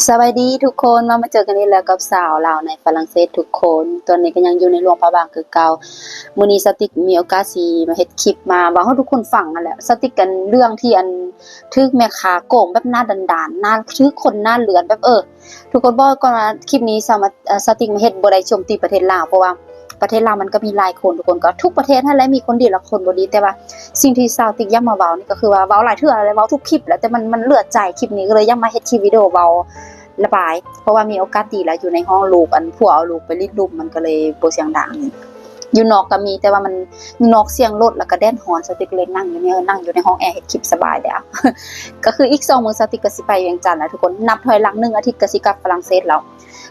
ສະບາຍດີທຸກຄົນ, ມາ ມາເຈີກັນອີກແລ້ວກັບສາວລາວໃນຝຣັ່ງເສດທຸກຄົນ. ຕອນນີ້ກໍຍັງຢູ່ໃນຫຼວງພະບາງຄືເກົ່າ. ມື້ນີ້ສາວຕິກມີໂອກາດຊິມາເຮັດຄລິບມາເວົ້າໃຫ້ທຸກຄົນຟັງຫັ້ນແຫຼະ. ສາວຕິກ ອັນ ເລື່ອງທີ່ ອັນ ຖືກແມ່ຄ້າໂກງແບບໜ້າດ້ານໆ ໜ້າ ຖືກຄົນໜ້າເລືອດແບບ ເອີ ທຸກຄົນ ບອກກ່ອນວ່າຄລິບນີ້ສາວມາ ເອີ ສາວຕິກມາເຮັດບໍ່ໄດ້ໂຈມຕີປະເທດລາວ, ເພາະວ່າປະເທດລາວມັນກໍມີຫຼາຍຄົນ ທຸກຄົນ ກໍທຸກປະເທດຫັ້ນແຫຼະ ມີຄົນດີ ແລະ ຄົນບໍ່ດີ. ແຕ່ວ່າສິ່ງທີ່ສາວຕິກຢາກມາເວົ້ານີ້ກໍຄືວ່າ ເວົ້າຫຼາຍເທື່ອແລ້ວ ເວົ້າທຸກຄລິບແລ້ວ ແຕ່ມັນ ມັນເຫຼືອໃຈຄລິບນີ້ ກໍເລີຍຢາກມາເຮັດຄລິບວິດີໂອເວົ້າລະບາຍ. ເພາະວ່າມີໂອກາດດີແລ້ວ ຢູ່ໃນຫ້ອງລູກ ອັນ ຜົວເອົາລູກໄປຫຼິ້ນລຸ່ມ ມັນກໍເລີຍບໍ່ສຽງດັງ. ຢູ່ນອກກໍມີ ແຕ່ວ່າມັນນອກສຽງລົດ ແລ້ວກໍແດດຮ້ອນ ສາວຕິກເລີຍນັ່ງຢູ່ໃນ ນັ່ງຢູ່ໃນຫ້ອງແອເຮັດຄລິບສະບາຍແລ້ວ. ກໍຄືອີກສອງມື້ສາວຕິກກໍຊິໄປວຽງຈັນແລ້ວທຸກຄົນ, ນັບຖອຍຫຼັງໜຶ່ງອາທິດກໍຊິກັບຝຣັ່ງເສດແລ້ວ.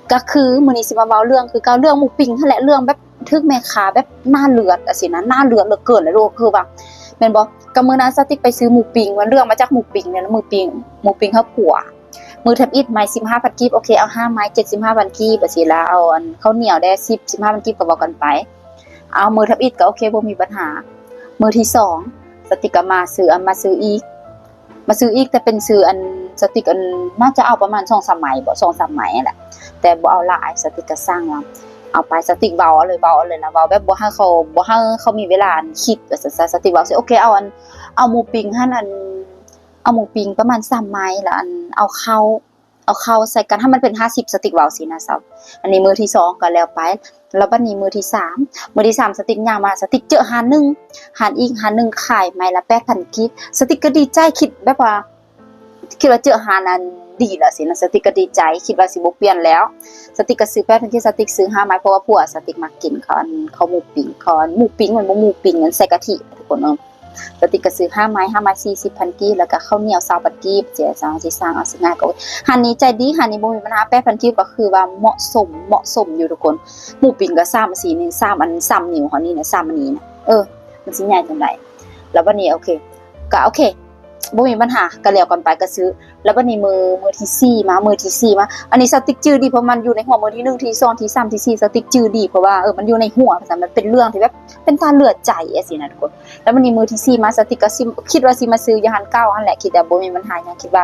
ກໍຄືມື້ນີ້ຊິມາເວົ້າເລື່ອງຄືເກົ່າ ເລື່ອງໝູປິງຫັ້ນແຫຼະ, ເລື່ອງແບບຖືກແມ່ຄ້າແບບໜ້າເລືອດຈັ່ງຊີ້ນະ, ໜ້າເລືອດເຫຼືອເກີນແຫຼະລູກ. ຄືວ່າ ແມ່ນບໍ່? ກໍມື້ນັ້ນສາວຕິກໄປຊື້ໝູປິງ, ມັນເລື່ອງມາຈາກໝູປິງນີ້ແຫຼະ, ໝູປິງ ໝູປິງເຮົາປົວ ມື້ທຳອິດໄມ້ສິບຫ້າພັນກີບ, ໂອເຄ ເອົາຫ້າໄມ້ເຈັດສິບຫ້າພັນກີບ ຈັ່ງຊີ້ລະ, ເອົາ ອັນ ເຂົ້າໜຽວແດ່ສິບ ສິບຫ້າພັນກີບ ກໍເວົ້າກັນໄປ. ເອົາ ມື້ທຳອິດກໍໂອເຄ ບໍ່ມີບັນຫາ. ມື້ທີສອງ ສາວຕິກກໍມາຊື້ ເອົາ ມາຊື້ອີກ ມາຊື້ອີກ ແຕ່ເປັນຊື້ ອັນ ສາວຕິກ ອັນ ໜ້າຈະເອົາປະມານສອງສາມໄມ້ບໍ ສອງສາມໄມ້ຫັ້ນແຫຼະ ແຕ່ບໍ່ເອົາຫຼາຍ. ສາວຕິກກໍສັ່ງເອົາ ເອົາໄປ ສາວຕິກເວົ້າເອົາເລີຍ ເວົ້າເອົາເລີຍລະ ເວົ້າແບບບໍ່ໃຫ້ເຂົາ ບໍ່ໃຫ້ເຂົາມີເວລາ ອັນ ຄິດວ່າຊັ້ນຊະ. ສາວຕິກເວົ້າຊິ ໂອເຄ ເອົາ ອັນ ເອົາໝູປິງຫັ້ນ ອັນ ເອົາໝູປິງປະມານສາມໄມ້ ແລ້ວ ອັນ ເອົາເຂົ້າ ເອົາເຂົ້າໃສ່ກັນໃຫ້ມັນເປັນຫ້າສິບ ສາວຕິກເວົ້າຊີ້ນະ. ອັນນີ້ມື້ທີສອງກໍແລ້ວໄປ. ແລ້ວບັດນີ້ມື້ທີສາມ ມື້ທີສາມສາວຕິກຍ່າງມາ ສາວຕິກເຈີຮ້ານໜຶ່ງ ຮ້ານອີກຮ້ານໜຶ່ງຂາຍໄມ້ລະແປດພັນກີບ. ສາວຕິກກໍດີໃຈ ຄິດແບບວ່າ ຄິດວ່າເຈີຮ້ານອັນດີແລ້ວຊີ້ນະ, ສາວຕິກກໍດີໃຈ ຄິດວ່າຊິບໍ່ປ່ຽນແລ້ວ. ສາວຕິກກໍຊື້ແປດພັນກີບ ສາວຕິກຊື້ຫ້າໄມ້ ເພາະວ່າຜົວສາວຕິກມັກກິນເຂົ້າ ອັນ ເຂົ້າໝູປິງ ເຂົ້າ ອັນ ໝູປິງ ມັນບໍ່ໝູປິງ ອັນໃສ່ກະທິ ທຸກຄົນເອີຍ. ສາວຕິກກໍຊື້ຫ້າໄມ້ ຫ້າໄມ້ສີ່ສິບພັນກີບ ແລ້ວກໍເຂົ້າໜຽວຊາວພັນກີບ ເຈົ້າ ເຈົ້າຊິສ້າງເອົາຊິງ່າຍກວ່າ. ຮ້ານນີ້ໃຈດີ ຮ້ານນີ້ບໍ່ມີບັນຫາ ແປດພັນກີບ ກໍຄືວ່າເໝາະສົມ ເໝາະສົມຢູ່ທຸກຄົນ. ໝູປິງກໍສາມອັນ ສີ່ນີ້ ສາມອັນ ສາມນິ້ວເຮົານີ້ນະ ສາມອັນນີ້ນະ ເອີ ມັນຊິໃຫຍ່ຈັ່ງໃດ. ແລ້ວບັດນີ້ໂອເຄ ກໍໂອເຄ ບໍ່ມີບັນຫາ ກໍແລ້ວກັນໄປ ກໍຊື້. ແລ້ວບັດນີ້ມື້ ມື້ທີສີ່ມາ ມື້ທີສີ່ມາ ອັນນີ້ສາວຕິກຈື່ດີ ເພາະມັນຢູ່ໃນຫົວ ມື້ທີໜຶ່ງ ທີສອງ ທີສາມ ທີສີ່ ສາວຕິກຈື່ດີ ເພາະວ່າ ເອີ ມັນຢູ່ໃນຫົວ ມັນເປັນເລື່ອງທີ່ແບບເປັນຕາເຫຼືອໃຈຈັ່ງຊີ້ນະທຸກຄົນ. ແລ້ວບັດນີ້ມື້ທີສີ່ມາ ສາວຕິກກໍຊິ ຄິດວ່າຊິມາຊື້ຢູ່ຮ້ານເກົ່າຫັ້ນແຫຼະ ຄິດວ່າບໍ່ມີບັນຫາຫຍັງ ຄິດວ່າ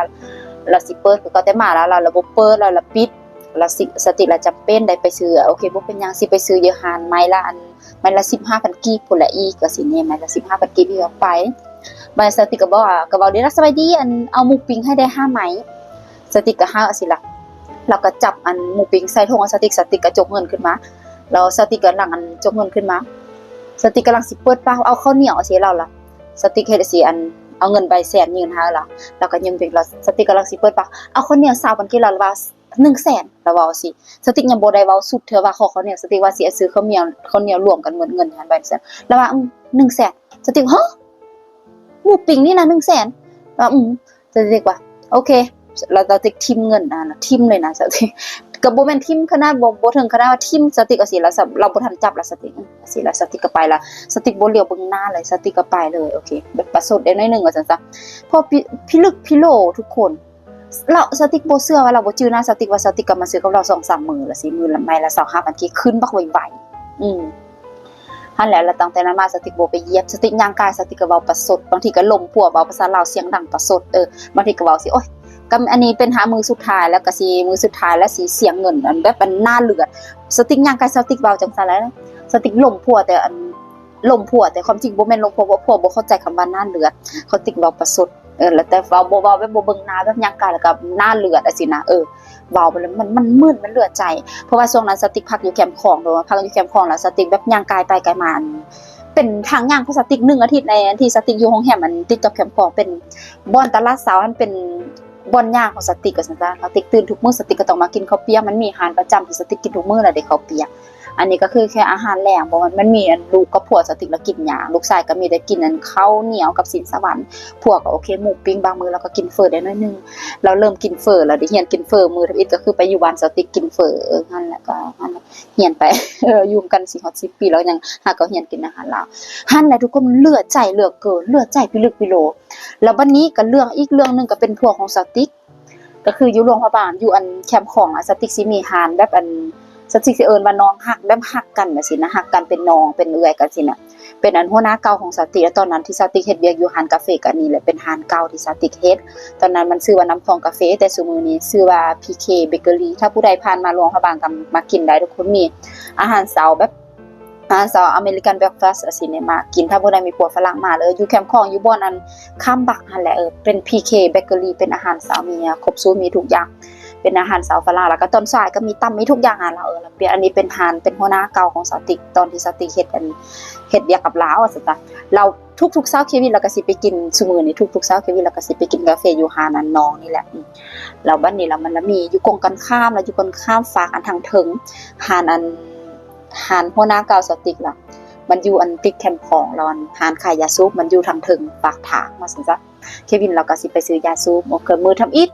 ລາວຊິເປີດຄືເກົ່າ ແຕ່ມາລາວ ລາວ ລາວບໍ່ເປີດ ລາວ ລາວປິດ ລາວຊິ ສາວຕິກລາວຈຳເປັນໄດ້ໄປຊື້ ໂອເຄ ບໍ່ເປັນຫຍັງ ຊິໄປຊື້ຢູ່ຮ້ານໄມ້ລະ ອັນ ໄມ້ລະສິບຫ້າພັນກີບພຸ້ນແຫຼະ ອີກ ກໍຊິແນມໄມ້ລະສິບຫ້າພັນກີບ ອີກ ເອົາໄປ. ບາດສາວຕິກກໍບອກວ່າ ກໍເວົ້າດີລະ ສະບາຍດີ ອັນ ເອົາໝູປິງໃຫ້ໄດ້ຫ້າໄມ້. ສາວຕິກກໍຫາວຈັ່ງຊີ້ລະ ລາວກໍຈັບອັນໝູປິງໃສ່ຖົງໃຫ້ສາວຕິກ ສາວຕິກກໍຈົກເງິນຂຶ້ນມາ ແລ້ວສາວຕິກກໍຫຼັງອັນຈົກເງິນຂຶ້ນມາ ສາວຕິກກຳລັງຊິເປີດປາກເອົາເຂົ້າໜຽວຈັ່ງຊີ້ ລາວລະ ສາວຕິກເຮັດຈັ່ງຊີ້ ອັນ ເອົາເງິນໃບແສນຍື່ນໃຫ້ລາວ ລາວກໍຍືມຕິກ ລາວ ສາວຕິກກຳລັງຊິເປີດປາກເອົາເຂົ້າໜຽວຊາວພັນກີບ ລາວວ່າ ໜຶ່ງແສນ ລາວເວົ້າຊີ້. ສາວຕິກຍັງບໍ່ໄດ້ເວົ້າສຸດເທື່ອວ່າຂໍເຂົ້າໜຽວ ສາວຕິກວ່າຊິຊື້ເຂົ້າໜຽວ ເຂົ້າໜຽວລວມກັນໝົດເງິນຫັ້ນ ໃບແສນ ລາວວ່າ ອືມ ໜຶ່ງແສນ. ສາວຕິກ ຮະ ໝູປິງນີ້ນະ ໜຶ່ງແສນ ລາວວ່າ ອືມ ສາວຕິກວ່າ ໂອເຄ ລາວ ສາວຕິກຖິ້ມເງິນ ອ່າ ຖິ້ມເລີຍນະ ສາວຕິກ ກໍບໍ່ແມ່ນຖິ້ມຂະໜາດ ບໍ່ ບໍ່ເຖິງຂະໜາດວ່າຖິ້ມ ສາວຕິກເອົາຊີ້ ລາວ ລາວບໍ່ທັນຈັບລະ ສາວຕິກ ອືມ ຊີ້ລະ ສາວຕິກກໍໄປລະ ສາວຕິກບໍ່ຫຼຽວເບິ່ງໜ້າເລີຍ ສາວຕິກກໍໄປເລີຍ ໂອເຄ ແບບປະຊົດໄດ້ໜ້ອຍໜຶ່ງວ່າຊັ້ນຊະ ເພາະ ພິ ພິລຶກພິໂລທຸກຄົນ ລາວ ສາວຕິກບໍ່ເຊື່ອວ່າລາວບໍ່ຈື່ນະ ສາວຕິກວ່າສາວຕິກກໍມາຊື້ກັບລາວສອງສາມມື້ລະ ຊິມື້ລະ ໄມ້ລະຊາວຫ້າພັນກີບ ຄືນບັກໄວໆ ອືມ ຫັ້ນແຫຼະ ລະຕັ້ງແຕ່ນັ້ນມາສາວຕິກບໍ່ໄປຢຽບ ສາວຕິກຍ່າງກາຍ ສາວຕິກກໍເວົ້າປະຊົດ ບາງທີກໍລົມຜົວ ເວົ້າພາສາລາວສຽງດັງປະຊົດ ເອີ ບາງທີກໍເວົ້າຊິ ໂອ້ຍ ກໍອັນນີ້ເປັນຫາມື້ສຸດທ້າຍ ລະກໍຊິມື້ສຸດທ້າຍ ລະຊິສຽງເງິນ ອັນແບບອັນໜ້າເລືອດ ສາວຕິກຍ່າງກາຍ ສາວຕິກເວົ້າຈັ່ງຊັ້ນແຫຼະ ສາວຕິກລົມຜົວ ແຕ່ອັນ ລົມຜົວ ແຕ່ຄວາມຈິງບໍ່ແມ່ນລົມຜົວ ເພາະຜົວບໍ່ເຂົ້າໃຈຄຳວ່າໜ້າເລືອດ ສາວຕິກເວົ້າປະຊົດ ເອີ ແລ້ວແຕ່ເວົ້າ ບໍ່ເວົ້າແບບບໍ່ເບິ່ງໜ້າ ແບບຍ່າງກາຍແລ້ວກໍໜ້າເລືອດຈັ່ງຊີ້ນະ ເອີ ເວົ້າໄປແລ້ວມັນ ມັນມຶນ ມັນເຫຼືອໃຈ ເພາະວ່າຊ່ວງນັ້ນສາວຕິກພັກຢູ່ແຄມຂອງ ເພາະວ່າພັກຢູ່ແຄມຂອງແລ້ວສາວຕິກແບບຍ່າງກາຍໄປກາຍມາ ອັນ ເປັນທາງຍ່າງຂອງສາວຕິກໜຶ່ງອາທິດ ໃນອັນທີ່ສາວຕິກຢູ່ໂຮງແຮມ ອັນຕິດກັບແຄມຂອງ ເປັນບ່ອນຕະຫຼາດເຊົ້າ ອັນເປັນບ່ອນຍ່າງຂອງສາວຕິກ ວ່າຊັ້ນຊະ ສາວຕິກຕື່ນທຸກມື້ ສາວຕິກກໍຕ້ອງມາກິນເຂົ້າປຽກ ມັນມີຮ້ານປະຈຳທີ່ສາວຕິກກິນທຸກມື້ລະເດ້ ເຂົ້າປຽກ ອັນນີ້ກໍຄືແຄ່ອາຫານແລງ ເພາະວ່າມັນມີອັນລູກກັບຜົວສາວຕິກລະກິນຫຍັງ ລູກຊາຍກໍມີແຕ່ກິນອັນເຂົ້າໜຽວກັບຊີ້ນສະຫວັນ ຜົວກໍໂອເຄ ໝູປີ້ງ ບາງມື້ລາວກໍກິນເຝີໄດ້ໜ້ອຍໜຶ່ງ ລາວເລີ່ມກິນເຝີລະເດ້ ຮຽນກິນເຝີ ມື້ທຳອິດກໍຄືໄປຢູ່ບ້ານສາວຕິກກິນເຝີ ເອີ ຫັ້ນແຫຼະ ກໍຫັ້ນແຫຼະ ຮຽນໄປ ເອີ ຢູ່ນຳກັນຊິຮອດສິບປີແລ້ວ ຍັງຫາກໍຮຽນກິນອາຫານລາວ ຫັ້ນແຫຼະທຸກຄົນ ເຫຼືອໃຈເຫຼືອເກີນ ເຫຼືອໃຈພິລຶກພິໂລ ແລ້ວບັດນີ້ກໍເລື່ອງ ອີກເລື່ອງໜຶ່ງກໍເປັນຜົວຂອງສາວຕິກ ກໍຄືຢູ່ຫຼວງພະບາງ ຢູ່ອັນແຄມຂອງ ອາ ສາວຕິກຊິມີຮ້ານແບບອັນ ສາວຕິກຊິເອີ້ນວ່ານ້ອງຮັກ ແບບຮັກກັນແບບຊີ້ນະ ຮັກກັນເປັນນ້ອງເປັນເອື້ອຍກັນຊີ້ນະ. ເປັນອັນຫົວໜ້າເກົ່າຂອງສາວຕິກ ແລະຕອນນັ້ນທີ່ສາວຕິກເຮັດວຽກຢູ່ຮ້ານກາເຟກໍອັນນີ້ແຫຼະ ເປັນຮ້ານເກົ່າທີ່ສາວຕິກເຮັດ. ຕອນນັ້ນມັນຊື່ວ່ານ້ຳທອງກາເຟ ແຕ່ຊຸມື້ນີ້ຊື່ວ່າ PK Bakery. ຖ້າຜູ້ໃດຜ່ານມາຫຼວງພະບາງກໍມາກິນໄດ້ທຸກຄົນ ມີອາຫານເຊົ້າແບບ ອາຫານເຊົ້າ American breakfast ຈັ່ງຊີ້ນະ ມາກິນ. ຖ້າຜູ້ໃດມີຜົວຝຣັ່ງມາເລີຍ ຢູ່ແຄມຂອງ ຢູ່ບ່ອນອັນຂ້າມບັກຫັ້ນແຫຼະ ເອີ ເປັນ PK Bakery ເປັນອາຫານເຊົ້າ ມີຄົບສູດ ມີທຸກຢ່າງ ເປັນອາຫານເຊົ້າຝຣັ່ງ. ແລ້ວກໍຕອນສາຍກໍມີຕຳ ມີທຸກຢ່າງຫັ້ນລະ. ເອີ ແລ້ວເປັນ ອັນນີ້ເປັນຮ້ານ ເປັນຫົວໜ້າເກົ່າຂອງສາວຕິກ ຕອນທີ່ສາວຕິກເຮັດອັນ ເຮັດວຽກກັບລາວ ວ່າຊັ້ນຊະ. ແລ້ວທຸກໆເຊົ້າ ເຄວິນລາວກໍຊິໄປກິນ ຊຸມື້ນີ້ທຸກໆເຊົ້າ ເຄວິນລາວກໍຊິໄປກິນກາເຟຢູ່ຮ້ານອັນນ້ອງນີ້ແຫຼະ. ອືມ ແລ້ວບັດນີ້ລະ ມັນລະມີຢູ່ກົງກັນຂ້າມ ລະຢູ່ກົງກັນຂ້າມຟາກອັນທາງເທິງ ຮ້ານອັນ ຮ້ານຫົວໜ້າເກົ່າສາວຕິກລະ ມັນຢູ່ອັນຕິດແຄມຂອງ ແລ້ວອັນຮ້ານຂາຍຢາສູບມັນຢູ່ທາງເທິງປາກທາງ ວ່າຊັ້ນຊະ. ເຄວິນລາວກໍຊິໄປຊື້ຢາສູບ ເອີ ມື້ທຳອິດ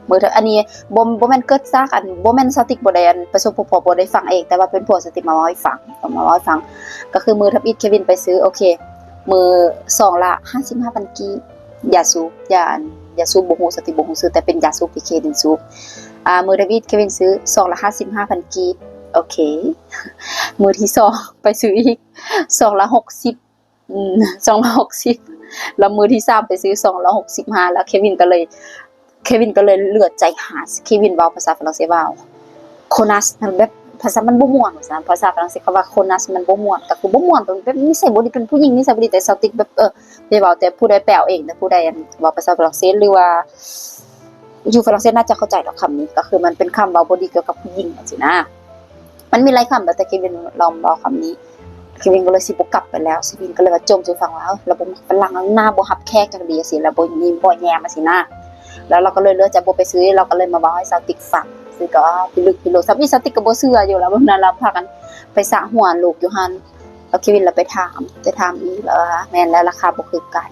ມື້ທຳ ອັນນີ້ບໍ່ ບໍ່ແມ່ນເກີດຈາກອັນ ບໍ່ແມ່ນສາວຕິກບໍ່ໄດ້ອັນປະສົບພົບພໍ້ ບໍ່ໄດ້ຟັງເອງ ແຕ່ວ່າເປັນຜົວສາວຕິກມາເວົ້າໃຫ້ຟັງ ເຂົາມາເລົ່າໃຫ້ຟັງ. ກໍຄືມື້ທຳອິດເຄວິນໄປຊື້ ໂອເຄ ມື້ ຊອງລະຫ້າສິບຫ້າພັນກີບ ຢາສູບ ຢາອັນ ຢາສູບບໍ່ຮູ້ ສາວຕິກບໍ່ຮູ້ຊື່ ແຕ່ເປັນຢາສູບທີ່ເຄວິນສູບ. ອາ ມື້ທຳອິດເຄວິນຊື້ ຊອງລະຫ້າສິບຫ້າພັນກີບ ໂອເຄ. ມື້ທີສອງໄປຊື້ອີກ ຊອງລະຫົກສິບ ອືມ ຊອງລະຫົກສິບ ແລ້ວມື້ທີສາມໄປຊື້ ຊອງລະຫົກສິບຫ້າ ແລ້ວເຄວິນກໍເລີຍ ເຄວິນກໍເລີຍເຫຼືອໃຈຫາ ເຄວິນເວົ້າພາສາຝຣັ່ງເສດວ່າ Connasse ມັນແບບພາສາມັນບໍ່ມ່ວນ ວ່າຊັ້ນ ພາສາຝຣັ່ງເສດເຂົາວ່າ Connasse ມັນບໍ່ມ່ວນ ກໍຄືບໍ່ມ່ວນ ເປັນແບບນິໄສບໍ່ດີ ເປັນຜູ້ຍິງນິໄສບໍ່ດີ. ແຕ່ສາວຕິກແບບ ເອີ ໄດ້ເວົ້າ ແຕ່ຜູ້ໃດແປເອົາເອງ ແຕ່ຜູ້ໃດອັນເວົ້າພາສາຝຣັ່ງເສດ ຫຼືວ່າຢູ່ຝຣັ່ງເສດໜ້າຈະເຂົ້າໃຈດອກຄຳນີ້ ກໍຄືມັນເປັນຄຳເວົ້າບໍ່ດີກ່ຽວກັບຜູ້ຍິງ ຈັ່ງຊີ້ນະ. ມັນມີຫຼາຍຄຳ ແຕ່ເຄວິນລາວເວົ້າຄຳນີ້ ເຄວິນກໍເລີຍຊິບໍ່ກັບໄປແລ້ວ. ເຄວິນກໍເລີຍວ່າຈົ່ມສູ່ຟັງວ່າ ເອີ ລາວບໍ່ມັກຝຣັ່ງ ໜ້າບໍ່ຮັບແຂກຈັກດີ ຈັ່ງຊີ້ ລາວບໍ່ຍິ້ມບໍ່ແຍ້ມ ຈັ່ງຊີ້ນະ. ແລ້ວລາວກໍເລີຍເລືອກຈະບໍ່ໄປຊື້ ລາວກໍເລີຍມາເວົ້າໃຫ້ສາວຕິກຟັງ ສາວຕິກກໍພິລຶກພິໂລ ສ່ຳອີກ ສາວຕິກກໍບໍ່ເຊື່ອຢູ່. ແລ້ວມື້ນັ້ນລາວພາກັນໄປສະຫົວລູກຢູ່ຫັ້ນ ແລ້ວເຄວິນລາວໄປຖາມ ໄປຖາມອີກ ລາວວ່າ ແມ່ນແລ້ວ ລາຄາບໍ່ຄືກັນ.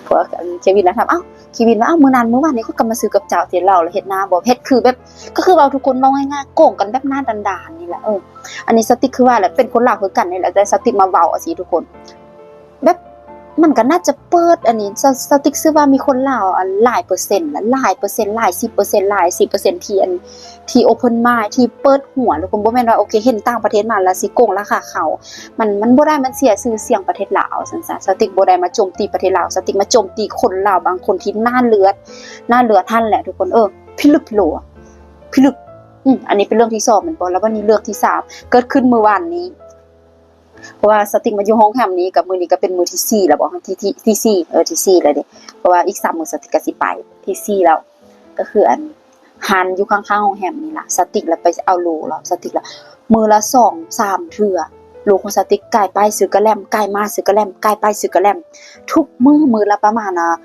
ພວກເຄວິນລາວຖາມ ເອົ້າ ເຄວິນວ່າ ເອົ້າ ມື້ນັ້ນ ມື້ວານນີ້ຂ້ອຍກໍມາຊື້ກັບເຈົ້າ ທີ່ລາວລະເຮັດໜ້າບໍ່ ເຮັດຄືແບບ ກໍຄືເວົ້າທຸກຄົນເວົ້າງ່າຍໆ ໂກງກັນແບບໜ້າດ້ານໆນີ້ແຫຼະ. ເອີ ອັນນີ້ສາວຕິກຄືວ່າແຫຼະ ເປັນຄົນລາວຄືກັນນີ້ແຫຼະ ແຕ່ສາວຕິກມາເວົ້າຈັ່ງຊີ້ທຸກຄົນ ແບບ ມັນກໍໜ້າຈະເປີດ ອັນນີ້ ສາວ ສາວຕິກເຊື່ອວ່າມີຄົນລາວ ອັນ ຫຼາຍເປີເຊັນລະ ຫຼາຍເປີເຊັນ ຫຼາຍສິບເປີເຊັນ ຫຼາຍສິບເປີເຊັນທີ່ ອັນ ທີ່ open mind ທີ່ເປີດຫົວ ແລ້ວກໍບໍ່ແມ່ນວ່າ ໂອເຄ ເຫັນຕ່າງປະເທດມາແລ້ວຊິໂກງລາຄາເຂົາ ມັນ ມັນບໍ່ໄດ້ ມັນເສຍຊື່ສຽງປະເທດລາວ ຊັ້ນຊະ. ສາວຕິກບໍ່ໄດ້ມາໂຈມຕີປະເທດລາວ ສາວຕິກມາໂຈມຕີຄົນລາວບາງຄົນທີ່ໜ້າເລືອດ ໜ້າເລືອດຫັ້ນແຫຼະທຸກຄົນ. ເອີ ພິລຶກພິໂລ ພິລຶກ. ອືມ ອັນນີ້ເປັນເລື່ອງທີສອງແມ່ນບໍ່? ແລ້ວບັດນີ້ເລື່ອງທີສາມ ເກີດຂຶ້ນມື້ວານນີ້ ເພາະວ່າສາວຕິກມາຢູ່ໂຮງແຮມນີ້ ກັບມື້ນີ້ກໍເປັນມື້ທີສີ່ແລ້ວບໍ? ທີ ທີ ທີສີ່ ເອີ ທີສີ່ແລ້ວເດ້ ເພາະວ່າອີກສາມມື້ສາວຕິກກໍຊິໄປ ທີສີ່ແລ້ວ. ກໍຄືອັນ ຮ້ານຢູ່ຂ້າງໆໂຮງແຮມນີ້ລະ ສາວຕິກລະໄປເອົາລູກລະ ສາວຕິກລະ ມື້ລະສອງສາມເທື່ອ ລູກຂອງສາວຕິກກ່າຍໄປຊື້ກະແລັມ ກ່າຍມາຊື້ກະແລັມ ກ່າຍໄປຊື້ກະແລັມ ທຸກມື້ ມື້ລະປະມານ ອາ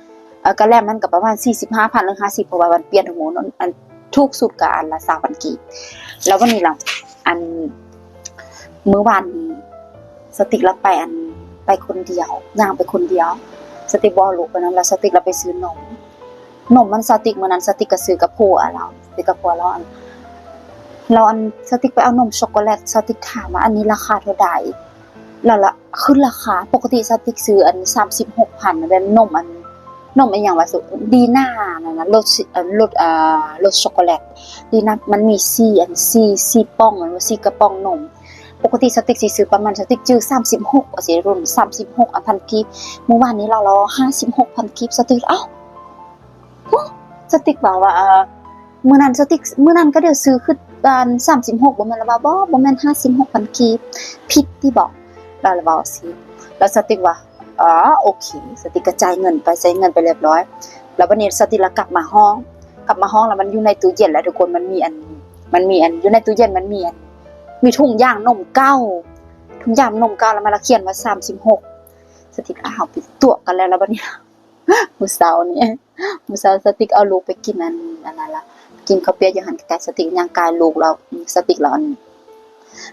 ເອີ ກະແລັມມັນກໍປະມານສີ່ສິບຫ້າພັນ ຫຼື ຫ້າສິບ ເພາະວ່າມັນປ່ຽນທຸກມື້ເນາະ ອັນ ຖືກສຸດກໍອັນລະຊາວພັນກີບ. ແລ້ວບັດນີ້ລະ ອັນ ມື້ວານນີ້ ສາວຕິກລະໄປ ອັນ ໄປຄົນດຽວ ຍ່າງໄປຄົນດຽວ ສາວຕິກບໍ່ເອົາລູກໄປນຳ ລະສາວຕິກລະໄປຊື້ນົມ ນົມມັນ ສາວຕິກ ມື້ນັ້ນສາວຕິກກໍຊື້ກັບຜົວລາວ ຊື້ກັບຜົວລາວ ອັນ ລະ ອັນ ສາວຕິກໄປເອົານົມຊັອກໂກແລັດ ສາວຕິກຖາມວ່າ ອັນນີ້ລາຄາເທົ່າໃດ? ລະລະຂຶ້ນລາຄາ ປົກກະຕິສາວຕິກຊື້ອັນສາມສິບຫົກພັນ ແມ່ນນົມອັນ ນົມອີ່ຫຍັງວະ ດີນານັ້ນນະ ລົດ ອັນ ລົດ ເອີ ລົດຊັອກໂກແລັດ ດີນາ ມັນມີສີ່ອັນ ສີ່ ສີ່ປ່ອງ ແມ່ນບໍ່ ສີ່ກະປ໋ອງນົມ ປົກກະຕິສາວຕິກຊິຊື້ປະມານ ສາວຕິກຈື່ສາມສິບຫົກ ວ່າຊິລຸ້ນ ສາມສິບຫົກອັນພັນກີບ ມື້ວານນີ້ລາວລະຫ້າສິບຫົກພັນກີບ ສາວຕິກ ເອົ້າ ໂອ້ ສາວຕິກເວົ້າວ່າ ເອີ ມື້ນັ້ນສາວຕິກ ມື້ນັ້ນກໍດຽວຊື້ຄືອັນສາມສິບຫົກ ບໍ່ແມ່ນລະວ່າ ບໍ່ ບໍ່ແມ່ນຫ້າສິບຫົກພັນກີບ ຜິດຕິບໍ ລາວລະເວົ້າຊີ້ ລະສາວຕິກວ່າ ອໍ ໂອເຄ ສາວຕິກກໍຈ່າຍເງິນໄປ ຈ່າຍເງິນໄປລຽບລ້ອຍ ລະບັດນີ້ສາວຕິກລະກັບມາຫ້ອງ ກັບມາຫ້ອງລະມັນຢູ່ໃນຕູ້ເຢັນລະທຸກຄົນ ມັນມີອັນ ມັນມີອັນ ຢູ່ໃນຕູ້ເຢັນມັນມີອັນ ມີຖົງຢາງນົມເກົ່າ ຖົງຢາງນົມເກົ່າລະມັນລະຂຽນວ່າສາມສິບຫົກ ສາວຕິກ ອ້າວ ໄປຕົວະກັນແລ້ວ ລະບັດນີ້ ມື້ເຊົ້ານີ້ ມື້ເຊົ້າສາວຕິກເອົາລູກໄປກິນອັນ ອັນນັ້ນລະ ກິນເຂົ້າປຽກຢູ່ຫັ້ນ ແຕ່ສາວຕິກຍ່າງກາຍລູກລະ ສາວຕິກລະ ອັນ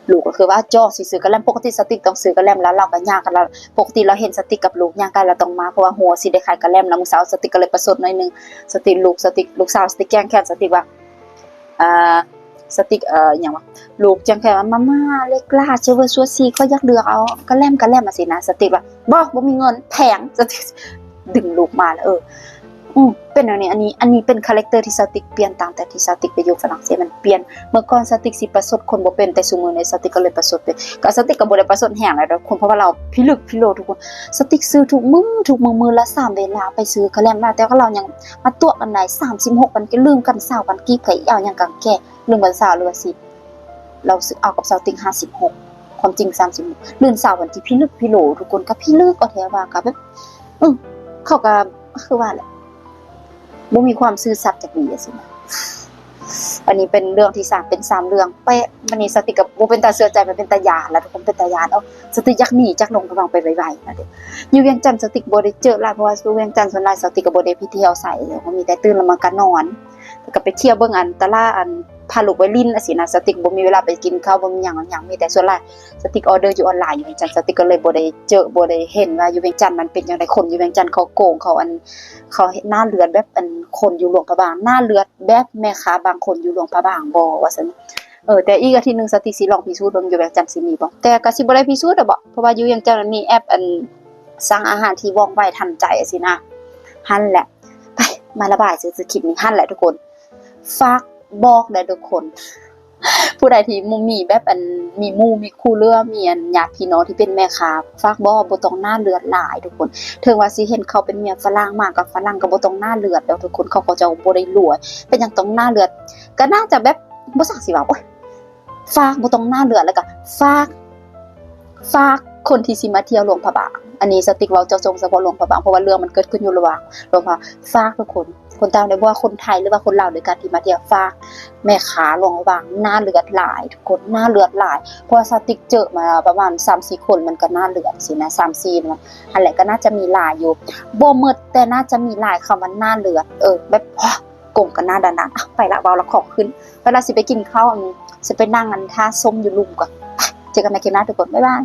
ລູກກໍຄືວ່າຈ່ອຊິຊື້ກະແລັມ ປົກກະຕິສາວຕິກຕ້ອງຊື້ກະແລັມ ລະລາວກໍຍ່າງກັນລະ ປົກກະຕິລາວເຫັນສາວຕິກກັບລູກຍ່າງກາຍລາວຕ້ອງມາ ເພາະວ່າຮູ້ວ່າຊິໄດ້ຂາຍກະແລັມ ລະມື້ເຊົ້າສາວຕິກກໍເລີຍປະຊົດໜ້ອຍໜຶ່ງ ສາວຕິກ ລູກສາວຕິກ ລູກສາວສາວຕິກແກ້ງແຄ້ນສາວຕິກວ່າ ອ່າ ສາວຕິກ ເອີ ອີ່ຫຍັງວະ ລູກຈັ່ງແຄ່ວ່າ ມາມ່າ ເລກລາ ເຊເວີ ຊວຊີ ຂ້ອຍຢາກເລືອກເອົາກະແລັມ ກະແລັມ ຈັ່ງຊີ້ນະ ສາວຕິກວ່າ ບໍ່ ບໍ່ມີເງິນ ແພງ ສາວຕິກດຶງລູກມາລະ ເອີ ອືມ ເປັນແນວນີ້. ອັນນີ້ ອັນນີ້ເປັນຄາແຣັກເຕີທີ່ສາວຕິກປ່ຽນ ຕັ້ງແຕ່ທີ່ສາວຕິກໄປຢູ່ຝຣັ່ງເສດ ມັນປ່ຽນ. ເມື່ອກ່ອນສາວຕິກຊິປະຊົດຄົນບໍ່ເປັນ ແຕ່ຊຸມື້ນີ້ສາວຕິກກໍເລີຍປະຊົດເປັນ. ກໍສາວຕິກກໍບໍ່ໄດ້ປະຊົດແຮງຫຼາຍດອກທຸກຄົນ ເພາະວ່າລາວພິລຶກພິໂລທຸກຄົນ. ສາວຕິກຊື້ທຸກມື້ ທຸກມື້ ມື້ລະສາມເວລາ ໄປຊື້ກະແລັມລາວ ແຕ່ວ່າລາວຍັງມາຕົວະກັນໄດ້ ສາມສິບຫົກພັນ ລືມກັນ ຊາວພັນກີບ ໃຜເອົາຫຍັງກັນແກ່ ລືມກັນຊາວ ຫຼືວ່າສິບ ລາວຊື້ເອົາກັບສາວຕິກ ຫ້າສິບຫົກ ຄວາມຈິງ ສາມສິບຫົກ ລື່ນຊາວພັນກີບ ພິລຶກພິໂລທຸກຄົນ. ກໍພິລຶກກໍແທ້ວ່າ ກໍແບບ ເອີ ເຂົາກໍຄືວ່າແຫຼະ ບໍ່ມີຄວາມຊື່ສັດຈັກດີ ຈັ່ງຊີ້ນະ. ອັນນີ້ເປັນເລື່ອງທີສາມ ເປັນສາມເລື່ອງແປະ. ບັດນີ້ສາວຕິກກໍບໍ່ເປັນຕາເຊື່ອໃຈ ມັນເປັນຕາຢ້ານລະທຸກຄົນ ເປັນຕາຢ້ານ. ເອົາ ສາວຕິກຢາກໜີຈາກຫຼວງພະບາງໄປໄວໆນະເດ້. ຢູ່ວຽງຈັນສາວຕິກບໍ່ໄດ້ເຈີຫຼາຍ ເພາະວ່າຢູ່ວຽງຈັນສ່ວນຫຼາຍສາວຕິກກໍບໍ່ໄດ້ໄປທ່ຽວໃສ ກໍມີແຕ່ຕື່ນແລ້ວມາກໍນອນ ແລ້ວກໍໄປທ່ຽວເບິ່ງອັນຕະຫຼາດ ອັນ ພາລູກໄປຫຼິ້ນ ຈັ່ງຊີ້ນະ. ສາວຕິກບໍ່ມີເວລາໄປກິນເຂົ້າ ບໍ່ມີຫຍັງຫຍັງ ມີແຕ່ສ່ວນຫຼາຍສາວຕິກອໍເດີຢູ່ອອນລາຍຢູ່ວຽງຈັນ ສາວຕິກກໍເລີຍບໍ່ໄດ້ເຈີ ບໍ່ໄດ້ເຫັນວ່າຢູ່ວຽງຈັນມັນເປັນຈັ່ງໃດ ຄົນຢູ່ວຽງຈັນເຂົາໂກງ ເຂົາ ອັນ ເຂົາເຮັດໜ້າເລືອດແບບ ອັນ ຄົນຢູ່ຫຼວງພະບາງ ໜ້າເລືອດແບບແມ່ຄ້າບາງຄົນຢູ່ຫຼວງພະບາງບໍ່ ວ່າຊັ້ນ. ເອີ ແຕ່ອີກອາທິດໜຶ່ງສາວຕິກຊິລອງພິສູດເບິ່ງ ຢູ່ວຽງຈັນຊິມີບໍ່ ແຕ່ກໍຊິບໍ່ໄດ້ພິສູດດອກບໍ ເພາະວ່າຢູ່ວຽງຈັນມັນມີແອັບ ອັນ ສັ່ງອາຫານທີ່ວ່ອງໄວທັນໃຈ ຈັ່ງຊີ້ນະ. ຫັ້ນແຫຼະ ໄປ ມາລະບາຍຊື່ໆ ຄລິບນີ້ ຫັ້ນແຫຼະທຸກຄົນ. ຝາກບອກເດີທຸກຄົນ ຜູ້ໃດທີ່ໝູ່ມີແບບ ອັນ ມີໝູ່ມີຄູ່ ຫຼືວ່າມີ ອັນ ຍາດພີ່ນ້ອງທີ່ເປັນແມ່ຄ້າ ຝາກບອກ ບໍ່ຕ້ອງໜ້າເລືອດຫຼາຍທຸກຄົນ. ເຖິງວ່າຊິເຫັນເຂົາເປັນເມຍຝຣັ່ງມາກັບຝຣັ່ງ ກໍບໍ່ຕ້ອງໜ້າເລືອດດອກທຸກຄົນ ເຂົາກໍຈະບໍ່ໄດ້ລວຍ. ເປັນຫຍັງຕ້ອງໜ້າເລືອດ? ກໍໜ້າຈະແບບ ບໍ່ຊັກຊິເວົ້າ ໂອ້ຍ ຝາກ ບໍ່ຕ້ອງໜ້າເລືອດ ແລ້ວກໍຝາກ ຝາກຄົນທີ່ຊິມາທ່ຽວຫຼວງພະບາງ. ອັນນີ້ສາວຕິກເວົ້າເຈາະຈົງສະເພາະຫຼວງພະບາງ ເພາະວ່າເລື່ອງມັນເກີດຂຶ້ນຢູ່ລະຫວ່າງຫຼວງພະບາງ. ຝາກທຸກຄົນ ຄົນຕ່າງແດນ ບໍ່ວ່າຄົນໄທ ຫຼືວ່າຄົນລາວດ້ວຍກັນທີ່ມາທ່ຽວ ຝາກແມ່ຄ້າຫຼວງພະບາງ ໜ້າເລືອດຫຼາຍທຸກຄົນ ໜ້າເລືອດຫຼາຍ. ເພາະວ່າສາວຕິກເຈີມາປະມານສາມສີ່ຄົນ ມັນກໍໜ້າເລືອດຊີ້ນະ ສາມສີ່ນັ້ນ. ຫັ້ນແຫຼະ ກໍໜ້າຈະມີຫຼາຍຢູ່ ບໍ່ໝົດ ແຕ່ໜ້າຈະມີຫຼາຍ. ຄຳວ່າໜ້າເລືອດ ເອີ ແບບ ໂກງກັນໜ້າດ້ານໆ. ອ່ະ ໄປລະ ເວົ້າລະຂອງຂຶ້ນ ໄປລະ ຊິໄປກິນເຂົ້າ ຊິໄປນັ່ງ ອັນ ທ່າສົ້ມຢູ່ລຸ່ມກ່ອນ. ໄປ ເຈີກັນໃໝ່ຄລິບໜ້າທຸກຄົນ ບາຍບາຍ.